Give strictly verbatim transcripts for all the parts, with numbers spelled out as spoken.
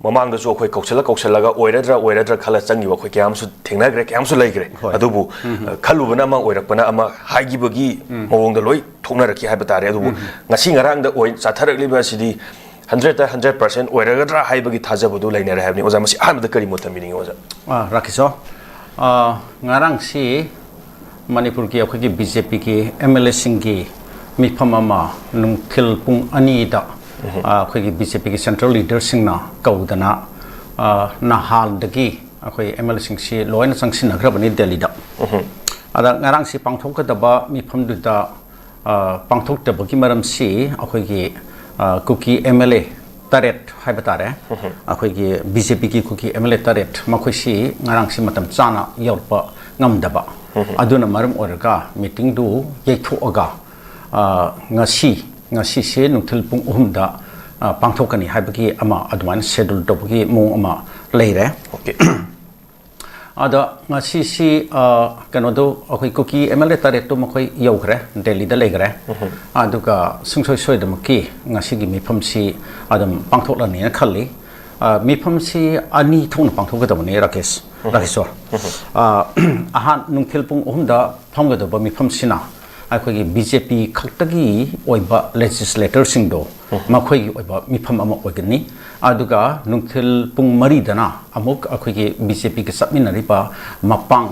ꯃꯃꯥꯡꯗꯁꯨ ꯑꯩꯈꯣꯏ ꯀꯧꯁꯜꯂ ꯀꯧꯁꯜꯂꯒ ꯑꯣꯏꯔꯗ꯭ꯔꯥ ꯑꯣꯏꯔꯗ꯭ꯔꯥ ꯈꯜꯂ ꯆꯪꯈꯤꯕ ꯑꯩꯈꯣꯏ ꯀꯌꯥ ꯑꯃꯁꯨ ꯊꯦꯡꯅꯈ꯭ꯔꯦ, ꯀꯌꯥ ꯑꯃꯁꯨ ꯂꯩꯈ꯭ꯔꯦ꯫ ꯍꯣꯏ꯫ ꯑꯗꯨꯕꯨ, ꯑ, ꯈꯜꯂꯨꯕꯅ ꯑꯃ, ꯑꯣꯏꯔꯛꯄꯅ ꯑꯃ ꯍꯥꯏꯈꯤꯕꯒꯤ ꯃꯑꯣꯡꯗ ꯂꯣꯏ ꯊꯣꯛꯅꯔꯛꯈꯤ ꯍꯥꯏꯕ ꯇꯥꯔꯦ꯫ ꯑꯗꯨꯕꯨ ꯉꯁꯤ ꯉꯔꯥꯡꯗ ꯑꯣꯏ ꯆꯥꯊꯔꯛꯂꯤꯕ ꯑꯁꯤꯗꯤ hundredꯇ hundred percent ꯑꯣꯏꯔꯒꯗ꯭ꯔꯥ ꯍꯥꯏꯕꯒꯤ ꯊꯥꯖꯕꯗꯨ ꯂꯩꯅꯔꯦ ꯍꯥꯏꯕꯅꯤ꯫ ꯑꯣꯖꯥ, ꯃꯁꯤ ꯑꯍꯥꯟꯕꯗ ꯀꯔꯤ ꯃꯣꯠ ꯊꯝꯕꯤꯅꯤꯡꯉꯤ, ꯑꯣꯖꯥ? ꯑ, ꯔꯥꯀꯦꯁꯣ, ꯑ, ꯉꯔꯥꯡꯁꯤ ꯃꯅꯤꯄꯨꯔꯒꯤ ꯑꯩꯈꯣꯏꯒꯤ ꯕꯤ ꯖꯦ ꯄꯤꯒꯤ ꯑꯦꯝ ꯑꯦꯜ ꯑꯦꯁꯤꯡꯒꯤ ꯃꯤꯐꯝ ꯑꯃ ꯅꯨꯡꯊꯤꯜ ꯄꯨꯡ ꯑꯅꯤꯗ, ꯑ, ꯑꯩꯈꯣꯏꯒꯤ ꯕꯤ ꯖꯦ ꯄꯤꯒꯤ ꯁꯦꯟꯇ꯭ꯔꯦꯜ ꯂꯤꯗꯔꯁꯤꯡꯅ ꯀꯧꯗꯅ, ꯑ, ꯅꯍꯥꯟꯗꯒꯤ ꯑꯩꯈꯣꯏ ꯑꯦꯝ ꯑꯦꯜ ꯑꯦꯁꯤꯡꯁꯤ ꯂꯣꯏꯅ ꯆꯪꯁꯤꯟꯅꯈ꯭ꯔꯕꯅꯤ ꯗꯦꯜꯂꯤꯗ꯫ ꯑꯗ ꯉꯔꯥꯡꯁꯤ ꯄꯥꯡꯊꯣꯛꯀꯗꯕ ꯃꯤꯐꯝꯗꯨꯗ, ꯑ, ꯄꯥꯡꯊꯣꯛꯇꯕꯒꯤ ꯃꯔꯝꯁꯤ ꯑꯩꯈꯣꯏꯒꯤ, ꯑ, ꯀꯨꯀꯤ ꯑꯦꯝ ꯑꯦꯜ ꯑꯦ ꯇꯔꯦꯠ ꯍꯥꯏꯕ ꯇꯥꯔꯦ, ꯑꯩꯈꯣꯏꯒꯤ ꯕꯤ ꯖꯦ ꯄꯤꯒꯤ ꯀꯨꯀꯤ ꯑꯦꯝ ꯑꯦꯜ ꯑꯦ ꯇꯔꯦꯠ, ꯃꯈꯣꯏꯁꯤ ꯉꯔꯥꯡꯁꯤ ꯃꯇꯝ ꯆꯥꯅ ꯌꯧꯔꯛꯄ ꯉꯝꯗꯕ, ꯑꯗꯨꯅ ꯃꯔꯝ ꯑꯣꯏꯔꯒ ꯃꯤꯇꯤꯡꯗꯨ ꯌꯩꯊꯣꯛꯑꯒ, ꯑ, ꯉꯁꯤ, ꯉꯁꯤꯁꯦ ꯅꯨꯡꯊꯤꯜ ꯄꯨꯡ ꯑꯍꯨꯝꯗ, ꯑ, ꯄꯥꯡꯊꯣꯛꯀꯅꯤ ꯍꯥꯏꯕꯒꯤ ꯑꯃ ꯑꯗꯨꯃꯥꯏꯅ ꯁꯦꯗꯨꯜ ꯇꯧꯕꯒꯤ ꯃꯑꯣꯡ ꯑꯃ ꯂꯩꯔꯦ꯫ Okay꯫ ꯑꯗ ꯉꯁꯤꯁꯤ, ꯑ, ꯀꯩꯅꯣꯗꯣ, ꯑꯩꯈꯣꯏ ꯀꯨꯀꯤ ꯑꯦꯝ ꯑꯦꯜ ꯑꯦ ꯇꯔꯦꯠꯇꯣ ꯃꯈꯣꯏ ꯌꯧꯈ꯭ꯔꯦ, ꯗꯦꯜꯂꯤꯗ ꯂꯩꯈ꯭ꯔꯦ꯫ ꯑꯗꯨꯒ ꯁꯨꯡꯁꯣꯏ ꯁꯣꯏꯗꯅꯃꯛꯀꯤ ꯉꯁꯤꯒꯤ ꯃꯤꯐꯝꯁꯤ ꯑꯗꯨꯝ ꯄꯥꯡꯊꯣꯛꯂꯅꯤꯅ ꯈꯜꯂꯤ꯫ ꯑ, ꯃꯤꯐꯝꯁꯤ ꯑꯅꯤ ꯊꯣꯛꯅ ꯄꯥꯡꯊꯣꯛꯀꯗꯕꯅꯤ, ꯔꯥꯀꯦꯁ, ꯔꯥꯀꯦꯁꯣꯔ꯫ ꯑ, ꯑꯍꯥꯟ ꯅꯨꯡꯊꯤꯜ ꯄꯨꯡ ꯑꯍꯨꯝꯗ ꯐꯝꯒꯗꯕ ꯃꯤꯐꯝꯁꯤꯅ ꯑꯩꯈꯣꯏꯒꯤ ꯕꯤ ꯖꯦ ꯄꯤ ꯈꯛꯇꯒꯤ ꯑꯣꯏꯕ ꯂꯦꯖꯤꯁꯂꯦꯇꯔꯁꯤꯡꯗꯣ ꯃꯈꯣꯏꯒꯤ ꯑꯣꯏꯕ ꯃꯤꯐꯝ ꯑꯃ ꯑꯣꯏꯒꯅꯤ꯫ ꯑꯗꯨꯒ ꯅꯨꯡꯊꯤꯜ ꯄꯨꯡ ꯃꯔꯤꯗꯅ ꯑꯃꯨꯛ ꯑꯩꯈꯣꯏꯒꯤ ꯕꯤ ꯖꯦ ꯄꯤꯒ ꯆꯠꯃꯤꯟꯅꯔꯤꯕ ꯃꯄꯥꯡ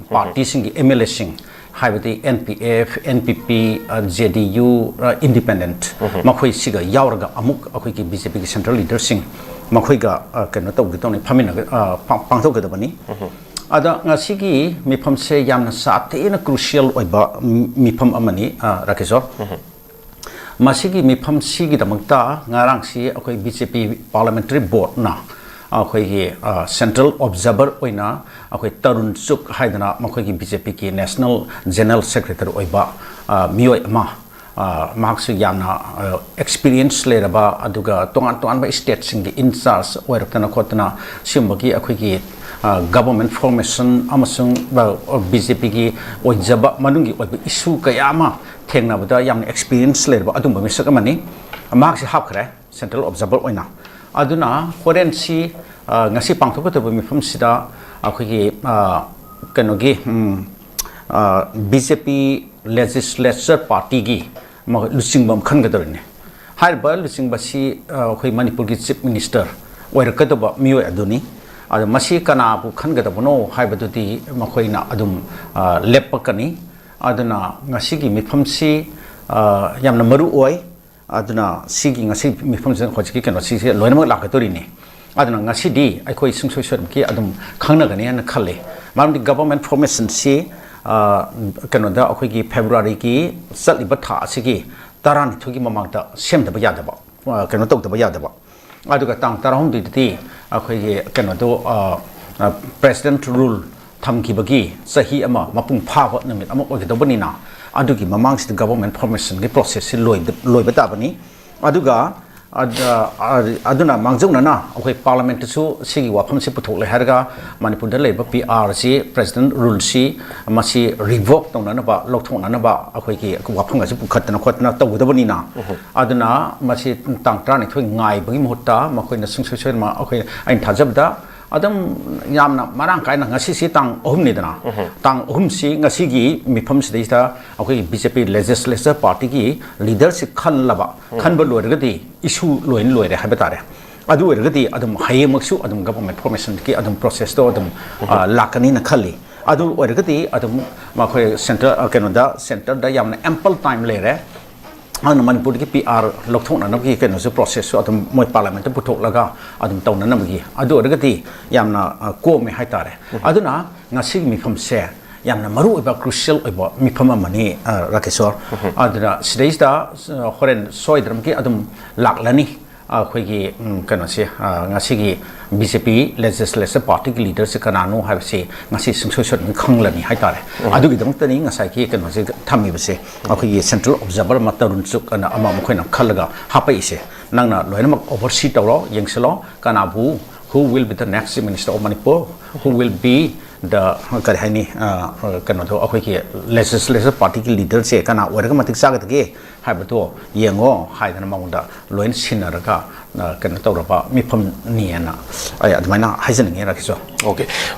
ꯄꯥꯔꯇꯤꯁꯤꯡꯒꯤ ꯑꯦꯝ ꯑꯦꯜ ꯑꯦꯁꯤꯡ, ꯍꯥꯏꯕꯗꯤ N P F, N P P, uh, J D U, uh, independent, ꯃꯈꯣꯏꯁꯤꯒ ꯌꯥꯎꯔꯒ ꯑꯃꯨꯛ ꯑꯩꯈꯣꯏꯒꯤ ꯕꯤ ꯖꯦ ꯄꯤꯒꯤ ꯁꯦꯟꯇ꯭ꯔꯦꯜ ꯂꯤꯗꯔꯁꯤꯡ ꯃꯈꯣꯏꯒ, ꯑ, ꯀꯩꯅꯣ ꯇꯧꯒꯗꯧꯅꯤ, ꯐꯝꯃꯤꯟꯅꯒ-, ꯑ, ꯄꯥꯡ-, ꯄꯥꯡꯊꯣꯛꯀꯗꯕꯅꯤ꯫ ꯑꯗ ꯉꯁꯤꯒꯤ ꯃꯤꯐꯝꯁꯦ ꯌꯥꯝꯅ ꯁꯥꯊꯤꯅ ꯀ꯭ꯔꯨꯁꯤꯌꯦꯜ ꯑꯣꯏꯕ ꯃꯤ-, ꯃꯤꯐꯝ ꯑꯃꯅꯤ, ꯑ, ꯔꯥꯀꯦꯁꯣꯔ꯫ ꯃꯁꯤꯒꯤ ꯃꯤꯐꯝꯁꯤꯒꯤꯗꯃꯛꯇ ꯉꯔꯥꯡꯁꯤ ꯑꯩꯈꯣꯏ ꯕꯤ ꯖꯦ ꯄꯤ ꯄꯥꯔꯂꯤꯌꯥꯃꯦꯟꯇꯔꯤ ꯕꯣꯔꯗꯅ ꯑꯩꯈꯣꯏꯒꯤ, ꯑ, ꯁꯦꯟꯇ꯭ꯔꯦꯜ ꯑꯣꯕꯖꯥꯔꯚꯔ ꯑꯣꯏꯅ ꯑꯩꯈꯣꯏ ꯇꯔꯨꯟ ꯆꯨꯛ ꯍꯥꯏꯗꯅ ꯃꯈꯣꯏꯒꯤ ꯕꯤ ꯖꯦ ꯄꯤꯒꯤ ꯅꯦꯁꯅꯦꯜ ꯖꯦꯅꯔꯦꯜ ꯁꯦꯀ꯭ꯔꯦꯇꯔꯤ ꯑꯣꯏꯕ, ꯑ, ꯃꯤꯑꯣꯏ ꯑꯃ, ꯑ, ꯃꯍꯥꯛꯁꯨ ꯌꯥꯝꯅ, ꯑ, ꯑꯦꯛꯁꯄꯤꯔꯤꯌꯦꯟꯁ ꯂꯩꯔꯕ, ꯑꯗꯨꯒ ꯇꯣꯉꯥꯟ ꯇꯣꯉꯥꯟꯕ ꯁ꯭ꯇꯦꯠꯁꯤꯡꯒꯤ ꯏꯟꯆꯥꯔꯖ ꯑꯣꯏꯔꯛꯇꯅ ꯈꯣꯠꯇꯅ ꯁꯤꯒꯨꯝꯕꯒꯤ ꯑꯩꯈꯣꯏꯒꯤ, ꯑ, ꯒꯚꯔꯟꯃꯦꯟꯠ ꯐꯣꯔꯃꯦꯁꯟ ꯑꯃꯁꯨꯡ, ꯑ, ꯕꯤ ꯖꯦ ꯄꯤꯒꯤ ꯑꯣꯏꯖꯕ ꯃꯅꯨꯡꯒꯤ ꯑꯣꯏꯕ ꯏꯁꯨ ꯀꯌꯥ ꯑꯃ ꯊꯦꯡꯅꯕꯗ ꯌꯥꯝꯅ ꯑꯦꯛꯁꯄꯤꯔꯤꯌꯦꯟꯁ ꯂꯩꯔꯕ ꯑꯗꯨꯝꯕ ꯃꯤꯁꯛ ꯑꯃꯅꯤ꯫ ꯃꯍꯥꯛꯁꯤ ꯍꯥꯞꯈ꯭ꯔꯦ ꯁꯦꯟꯇ꯭ꯔꯦꯜ ꯑꯣꯕꯖꯥꯔꯚꯔ ꯑꯣꯏꯅ꯫ ꯑꯗꯨꯅ ꯍꯣꯔꯦꯟꯁꯤ, ꯑ, ꯉꯁꯤ ꯄꯥꯡꯊꯣꯛꯀꯗꯕ ꯃꯤꯐꯝꯁꯤꯗ ꯑꯩꯈꯣꯏꯒꯤ, ꯑ, ꯀꯩꯅꯣꯒꯤ, ꯎꯝ, ꯑ, ꯕꯤ ꯖꯦ ꯄꯤ ꯂꯦꯖꯤꯁꯂꯦꯆꯔ ꯄꯥꯔꯇꯤꯒꯤ ꯃ-, ꯂꯨꯆꯤꯡꯕ ꯑꯃ ꯈꯟꯒꯗꯧꯔꯤꯅꯤ꯫ ꯍꯥꯏꯔꯤꯕ ꯂꯨꯆꯤꯡꯕꯁꯤ, ꯑ, ꯑꯩꯈꯣꯏ ꯃꯅꯤꯄꯨꯔꯒꯤ ꯆꯤꯐ ꯃꯤꯅꯤꯁꯇꯔ ꯑꯣꯏꯔꯛꯀꯗꯕ ꯃꯤꯑꯣꯏ ꯑꯗꯨꯅꯤ꯫ ꯑꯗꯣ ꯃꯁꯤ ꯀꯅꯥꯕꯨ ꯈꯟꯒꯗꯕꯅꯣ ꯍꯥꯏꯕꯗꯨꯗꯤ ꯃꯈꯣꯏꯅ ꯑꯗꯨꯝ, ꯑ, ꯂꯦꯞꯄꯛꯀꯅꯤ꯫ ꯑꯗꯨꯅ ꯉꯁꯤꯒꯤ ꯃꯤꯐꯝꯁꯤ, ꯑ, ꯌꯥꯝꯅ ꯃꯔꯨ ꯑꯣꯏ꯫ ꯑꯗꯨꯅ ꯁꯤꯒꯤ ꯉꯁꯤ ꯃꯤꯐꯝꯁꯤꯗ ꯍꯧꯖꯤꯛꯀꯤ ꯀꯩꯅꯣꯁꯤꯁꯦ ꯂꯣꯏꯅꯃꯛ ꯂꯥꯛꯀꯗꯧꯔꯤꯅꯤ꯫ ꯑꯗꯨꯅ ꯉꯁꯤꯗꯤ ꯑꯩꯈꯣꯏ ꯁꯨꯡꯁꯣꯏ ꯁꯣꯏꯗꯅꯃꯛꯀꯤ ꯑꯗꯨꯝ ꯈꯪꯅꯒꯅꯤ ꯍꯥꯏꯅ ꯈꯜꯂꯤ꯫ ꯃꯔꯝꯗꯤ ꯒꯕꯔꯃꯦꯟ ꯐꯣꯔꯃꯦꯁꯟꯁꯤ, ꯑ, ꯀꯩꯅꯣꯗ ꯑꯩꯈꯣꯏꯒꯤ ꯐꯦꯕ꯭ꯔꯨꯋꯥꯔꯤꯒꯤ ꯆꯠꯂꯤꯕ ꯊꯥ ꯑꯁꯤꯒꯤ ꯇꯔꯥꯅꯤꯊꯣꯏꯒꯤ ꯃꯃꯥꯡꯗ ꯁꯦꯝꯗꯕ ꯌꯥꯗꯕ, ꯑ, ꯀꯩꯅꯣ ꯇꯧꯗꯕ ꯌꯥꯗꯕ꯫ ꯑꯗꯨꯒ ꯇꯥꯡ ꯇꯔꯥꯍꯨꯝꯗꯣꯏꯗꯗꯤ ꯑꯩꯈꯣꯏꯒꯤ ꯀꯩꯅꯣꯗꯣ, ꯑ, ꯑ, ꯄ꯭ꯔꯦꯁꯤꯗꯦꯟꯠ ꯔꯨꯜ ꯊꯝꯈꯤꯕꯒꯤ ꯆꯍꯤ ꯑꯃ ꯃꯄꯨꯡ ꯐꯥꯕ ꯅꯨꯃꯤꯠ ꯑꯃ ꯑꯣꯏꯒꯗꯧꯕꯅꯤꯅ, ꯑꯗꯨꯒꯤ ꯃꯃꯥꯡꯁꯤꯗ ꯒꯕꯔꯃꯦꯟ ꯐꯣꯔꯃꯦꯁꯟꯒꯤ ꯄ꯭ꯔꯣꯁꯦꯁꯁꯤ ꯂꯣꯏꯕ, ꯂꯣꯏꯕ ꯇꯥꯕꯅꯤ꯫ ꯑꯗꯨꯒ ꯑꯗ-, ꯑ-, ꯑꯗꯨꯅ ꯃꯥꯡꯖꯧꯅꯅ ꯑꯩꯈꯣꯏ ꯄꯥꯔꯂꯥꯃꯦꯟꯠꯇꯁꯨ ꯁꯤꯒꯤ ꯋꯥꯐꯝꯁꯤ ꯄꯨꯊꯣꯛꯂꯦ ꯍꯥꯏꯔꯒ, ꯃꯅꯤꯄꯨꯔꯗ ꯂꯩꯔꯤꯕ ꯄꯤ ꯑꯥꯔꯁꯤ, ꯄ꯭ꯔꯦꯁꯤꯗꯦꯟꯠ ꯔꯨꯜꯁꯤ, ꯃꯁꯤ ꯔꯤꯚꯣꯛ ꯇꯧꯅꯅꯕ, ꯂꯧꯊꯣꯛꯅꯅꯕ ꯑꯩꯈꯣꯏꯒꯤ ꯋꯥꯐꯝꯒꯁꯤ ꯄꯨꯈꯠꯇꯅ ꯈꯣꯠꯇꯅ ꯇꯧꯒꯗꯕꯅꯤꯅ, ꯑꯗꯨꯅ ꯃꯁꯤ ꯇꯥꯡ ꯇꯔꯥꯅꯤꯊꯣꯏ ꯉꯥꯏꯕꯒꯤ ꯃꯍꯨꯠꯇ ꯃꯈꯣꯏꯅ ꯁꯨꯡꯁꯣꯏ ꯁꯣꯏꯗꯅ, ꯑꯩꯈꯣꯏ, ꯑꯩꯅ ꯊꯥꯖꯕꯗ ꯑꯗꯨꯝ ꯌꯥꯝꯅ ꯃꯔꯥꯡ ꯀꯥꯏꯅ, ꯉꯁꯤꯁꯤ ꯇꯥꯡ ꯑꯍꯨꯝꯅꯤꯗꯅ, ꯇꯥꯡ ꯑꯍꯨꯝꯁꯤ ꯉꯁꯤꯒꯤ ꯃꯤꯐꯝꯁꯤꯗꯩꯁꯤꯗ ꯑꯩꯈꯣꯏꯒꯤ ꯕꯤ ꯖꯦ ꯄꯤ ꯂꯦꯖꯤꯁꯂꯦꯆꯔ ꯄꯥꯔꯇꯤꯒꯤ ꯂꯤꯗꯔꯁꯤ ꯈꯜꯂꯕ, ꯈꯟꯕ ꯂꯣꯏꯔꯒꯗꯤ ꯏꯁꯨ ꯂꯣꯏꯅ ꯂꯣꯏꯔꯦ ꯍꯥꯏꯕ ꯇꯥꯔꯦ꯫ ꯑꯗꯨ ꯑꯣꯏꯔꯒꯗꯤ ꯑꯗꯨꯝ ꯍꯌꯦꯡꯃꯛꯁꯨ ꯑꯗꯨꯝ ꯒꯕꯔꯃꯦꯟ ꯐꯣꯔꯃꯦꯁꯟꯒꯤ ꯑꯗꯨꯝ ꯄ꯭ꯔꯣꯁꯦꯁꯇꯣ ꯑꯗꯨꯝ, ꯑ, ꯂꯥꯛꯀꯅꯤꯅ ꯈꯜꯂꯤ꯫ ꯑꯗꯨ ꯑꯣꯏꯔꯒꯗꯤ ꯑꯗꯨꯝ ꯃꯈꯣꯏ ꯁꯦꯟꯇꯔ, ꯑ, ꯀꯩꯅꯣꯗ, ꯁꯦꯟꯇꯔꯗ ꯌꯥꯝꯅ ꯑꯦꯝꯄꯜ ꯇꯥꯏꯝ ꯂꯩꯔꯦ꯫ ꯑꯗꯨꯅ ꯃꯅꯤꯄꯨꯔꯗꯒꯤ ꯄꯤ ꯑꯥꯔ ꯂꯧꯊꯣꯛꯅꯅꯕꯒꯤ ꯀꯩꯅꯣꯁꯨ, ꯄ꯭ꯔꯣꯁꯦꯁꯁꯨ ꯑꯗꯨꯝ ꯃꯣꯏ ꯄꯥꯔꯂꯥꯃꯦꯟꯠꯇ ꯄꯨꯊꯣꯛꯂꯒ ꯑꯗꯨꯝ ꯇꯧꯅꯅꯕꯒꯤ, ꯑꯗꯨ ꯑꯣꯏꯔꯒꯗꯤ ꯌꯥꯝꯅ, ꯑ, ꯀꯣꯝꯃꯦ ꯍꯥꯏꯇꯥꯔꯦ꯫ ꯑꯗꯨꯅ ꯉꯁꯤꯒꯤ ꯃꯤꯐꯝꯁꯦ ꯌꯥꯝꯅ ꯃꯔꯨ ꯑꯣꯏꯕ, ꯀ꯭ꯔꯨꯁꯤꯌꯦꯜ ꯑꯣꯏꯕ ꯃꯤꯐꯝ ꯑꯃꯅꯤ, ꯑ, ꯔꯥꯀꯦꯁꯣꯔ꯫ ꯑꯗꯨꯅ ꯁꯤꯗꯩꯁꯤꯗ, ꯑ, ꯍꯣꯔꯦꯟ ꯁꯣꯏꯗꯅꯃꯛꯀꯤ ꯑꯗꯨꯝ ꯂꯥꯛꯂꯅꯤ꯫ ꯑꯩꯈꯣꯏꯒꯤ, ꯎꯝ, ꯀꯩꯅꯣꯁꯦ, ꯑ, ꯉꯁꯤꯒꯤ ꯕꯤ ꯖꯦ ꯄꯤ ꯂꯦꯖꯤꯁꯂꯦꯆꯔ ꯄꯥꯔꯇꯤꯒꯤ ꯂꯤꯗꯔꯁꯦ ꯀꯅꯥꯅꯣ ꯍꯥꯏꯕꯁꯤ ꯉꯁꯤ ꯁꯨꯡꯁꯣꯏ ꯁꯣꯏꯗꯅ ꯈꯪꯂꯅꯤ ꯍꯥꯏꯇꯥꯔꯦ꯫ ꯑꯗꯨꯒꯤꯗꯃꯛꯇꯅꯤ ꯉꯁꯥꯏꯒꯤ ꯀꯩꯅꯣꯁꯦ ꯊꯝꯃꯤꯕꯁꯦ, ꯑꯩꯈꯣꯏꯒꯤ ꯁꯦꯟꯇ꯭ꯔꯦꯜ ꯑꯣꯕꯖꯥꯔꯚꯔ ꯑꯃ, ꯇꯔꯨꯟ ꯆꯨꯛ ꯑꯅ ꯑꯃ ꯃꯈꯣꯏꯅ ꯈꯜꯂꯒ ꯍꯥꯞꯄꯛꯏꯁꯦ꯫ ꯅꯪꯅ ꯂꯣꯏꯅꯃꯛ ꯑꯣꯚꯔꯁꯤ ꯇꯧꯔꯣ, ꯌꯦꯡꯁꯤꯜꯂꯣ, ꯀꯅꯥꯕꯨ, who will be the next minister of Manipur, who will be the, ꯀꯔꯤ ꯍꯥꯏꯅꯤ, ꯑ, ꯀꯩꯅꯣꯗꯣ, ꯑꯩꯈꯣꯏꯒꯤ ꯂꯦꯖꯤꯁꯂꯦꯆꯔ ꯄꯥꯔꯇꯤꯒꯤ ꯂꯤꯗꯔꯁꯦ ꯀꯅꯥ ꯑꯣꯏꯔꯒ ꯃꯇꯤꯛ ꯆꯥꯒꯗꯒꯦ ꯍꯥꯏꯕꯗꯣ ꯌꯦꯡꯉꯣ ꯍꯥꯏꯗꯅ ꯃꯉꯣꯟꯗ ꯂꯣꯏꯅ ꯁꯤꯟꯅꯔꯒ ꯀꯩꯅꯣ ꯇꯧꯔꯕ ꯃꯤꯐꯝꯅꯤꯅ ꯑꯩ ꯑꯗꯨꯃꯥꯏꯅ ꯍꯥꯏꯖꯅꯤꯡꯉꯤ, ꯔꯥꯀꯦꯁ꯫ ꯑꯣꯀꯦ꯫